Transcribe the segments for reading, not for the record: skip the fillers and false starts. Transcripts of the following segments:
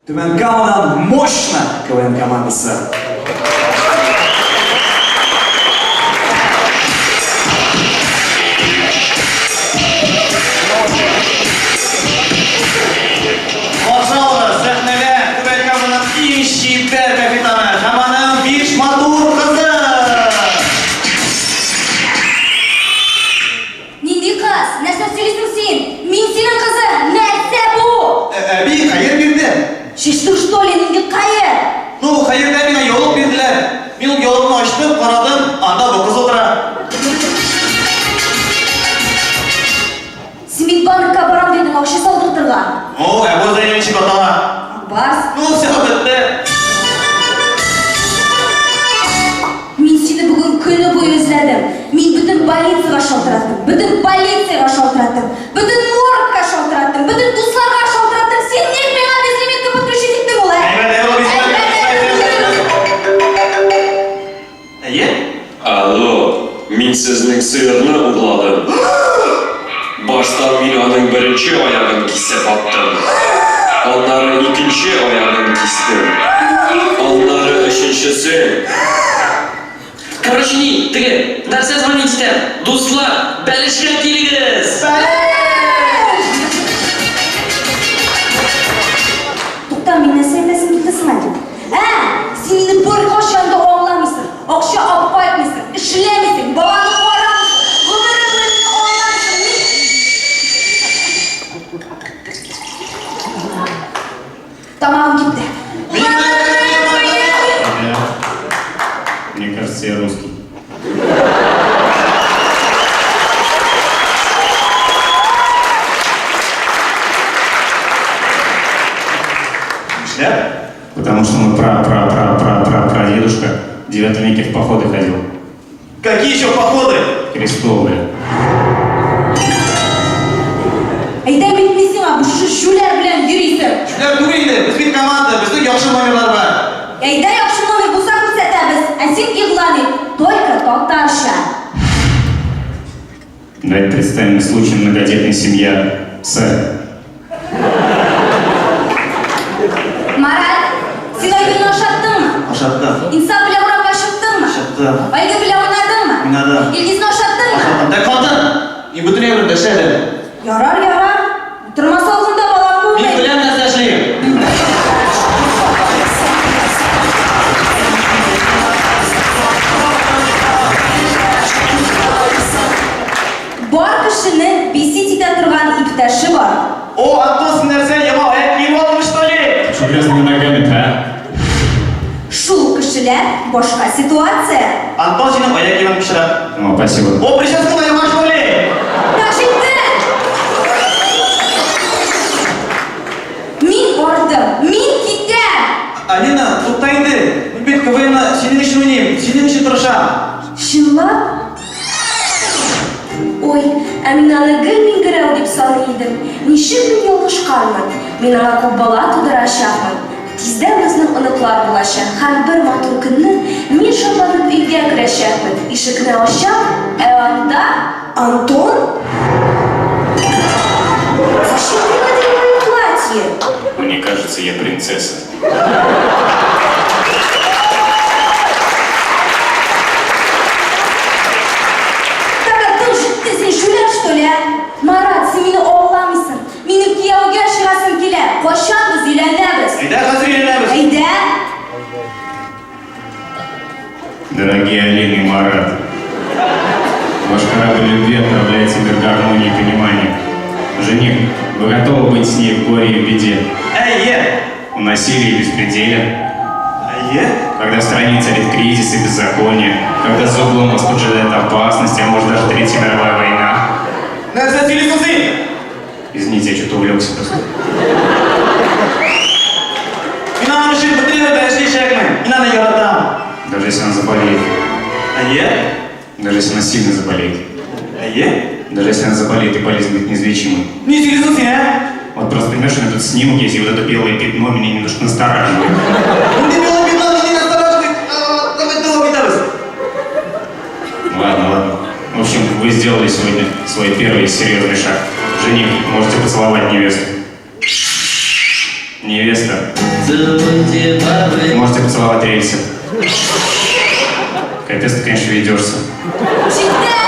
Түбән Камадан Мощно КВН командасы. Каршы алыгыз сәхнәгә Түбән Каманың иң чибәр капитаны һәм аның биш матур кызы. Нинди кыз? Нәрсә сөйлисең син? Мин синең кызың! Нәрсә бу? Әби, хәер бирде. Шештең что ли, нинди каер? Ну, хәердә миңа яулык бирделәр. Мин ул яулыкны ачтым, карадым, анда бу кыз утыра. Син бит банкка барам дидең, акча салдыртырга. Ну, ә бу зәйне ничек атала? Барс. Ну, все, бетте. Мин сине бүген көне буе эзләдем. Мин бөтен больницага шалтыраттым, бөтен полициягә шалтыраттым, бөтен моргка шалтыраттым, бөтен дусларга шалтыраттым. Син ник миңа безлимитка подключить иттең ул, ә? Әйбәт, әйбәт, Әйе? Алло, мин сезнең сыерны урладым. Башта мин аның беренче аягын кисеп аттым. Аннары икенче аягын кистем. Аннары өченчесен. Короче, ни, теге, нәрсә звонить итәм? Дуслар, бәлешкә килегез! Тукта, мин нәрсә әйтәсем килде соң әле? Ә, син мине беркайчан да аңламыйсың, акча алып кайтмыйсың, эшләмисең, баланы карамыйсың, гомере буе мине аңламыйсың. Мин Тамагым кипте. Да. Мне кажется, я русский. Нишләп? Потому что мой пра-пра-пра-пра-пра-прадедушка в 9 веке в походы ходил. Какие еще походы? Крестовые. Әйтәм бит мин сиңа, бу шушы җүләр белән йөрисең. Җүләр түгел инде, без бит команда, безнең яхшы номерлар бар. Әйдә яхшы номер булса күрсәтәбез, ә син игълан ит, только татарча. Давайте представим случай многодетной семья С. Марат, син Айгөлне ашаттыңмы? Ашаттым. Инсаф белән урамга чыктыңмы? Чыктым. Айгөл белән уйнадыңмы? Уйнадым. Илгизне ашаттыңмы? Ашаттым. Так, хатын! Мин бөтен әйберне эшләдем. Ярар, ярар. Утырма салкында, балам Мин булмый. беләм нәрсә эшлим. Бар кешенең бесить итә торган иптәше бар. О, Антон, син нәрсә, яңа аяк кием алдың, что ли? Что грязными ногами-то, а? Шул кешеләр башка ситуация. Антон, синең аяк киемең пычрак. О, спасибо. О, прическа да яңа, что ли? Так җитте! Мин бардым, мин китәм! Алина, тукта инде. Мин бит КВНны синең өчен уйныйм, синең өчен тырышам. Чынлап? Ой, ә мин аны гел миңгерәү дип саный идем. Ничек мин ялгышканмын. Мин аңа күп бала тудырачакмын. Тиздән безнең оныклар булачак һәм бер матур көнне мин шатланып өйгә керәчәкмен. Ишекне ачам, ә анда Антон? Зачем ты надел мое платье? Мне кажется, я принцесса. Так, Антон, җитте, син җүләр, что ли, а? Марат, син мине аңламыйсың. Минем кияүгә чыгасым килә. Кайчан без өйләнәбез? Әйдә, хәзер өйләнәбез. Әйдә. Дорогие Алина и Марат, ваш корабль любви отправляется в мир гармонии и понимания. Жених, вы готовы быть с ней в горе и в беде, Әйе. в насилии и беспределе? Әйе. Когда в стране царит кризис и беззаконие, когда за углом вас поджидает опасность, а может даже Третья мировая война. Нәрсә сөйлисең син? Извините, я что-то увлекся просто. Мин аның өчен бөтен әйберне эшләячәкмен. Мин аны яратам. Даже если она заболеет, Әйе. даже если она сильно заболеет, Әйе. даже если она заболеет и болезнь будет неизлечимой. Ни сөйлисең син, ә? Вот просто понимаешь, у меня тут снимок есть, и вот это белое пятно меня немножко настораживает. Нинди белое пятно мине настораживает. Давай дәвам итәбез. Ладно, ладно. В общем, вы сделали сегодня свой первый серьезный шаг. Жених, можете поцеловать невесту. Не и невеста. Целуйте бабы. Можете поцеловать рельсы. Капец ты, конечно, ведешься. Җитәр!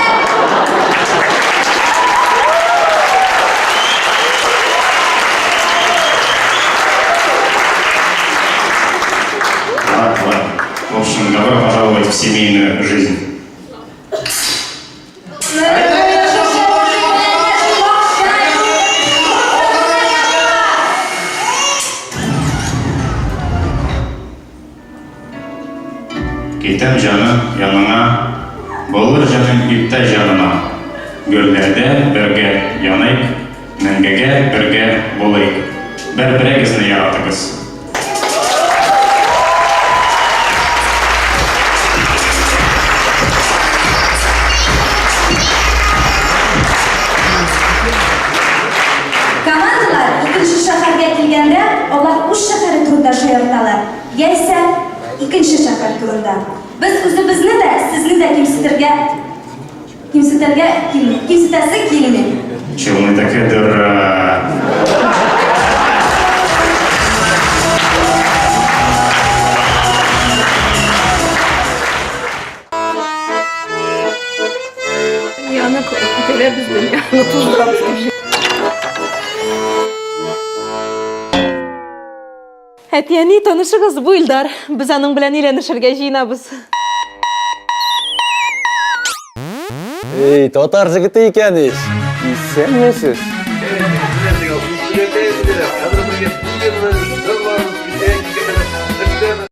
Ладно, ладно. В общем, добро пожаловать в семейную жизнь. Китәм җаным яныңа, Булыр җаным иптәш җанына. Гөрләрдә бергә яныйк, Мәңгегә бергә булыйк. Бер-берегезне яратыгыз. Командалар икенче шәһәргә килгәндә, алар үз шәһәре турында шаярталар, яисә икенче шәһәр турында. Без үзебезне дә, сезне дә кимсетергә кимсетергә кимсетәсе килми. Челны такая дыра. Дөньяны күтәрәбез, дөньяны туздырабыз дип. Әти-әни, танышыгыз, бу Илдар. Без аның белән өйләнешергә җыенабыз. Эй, татар җегете икән ич. Исәнмесез.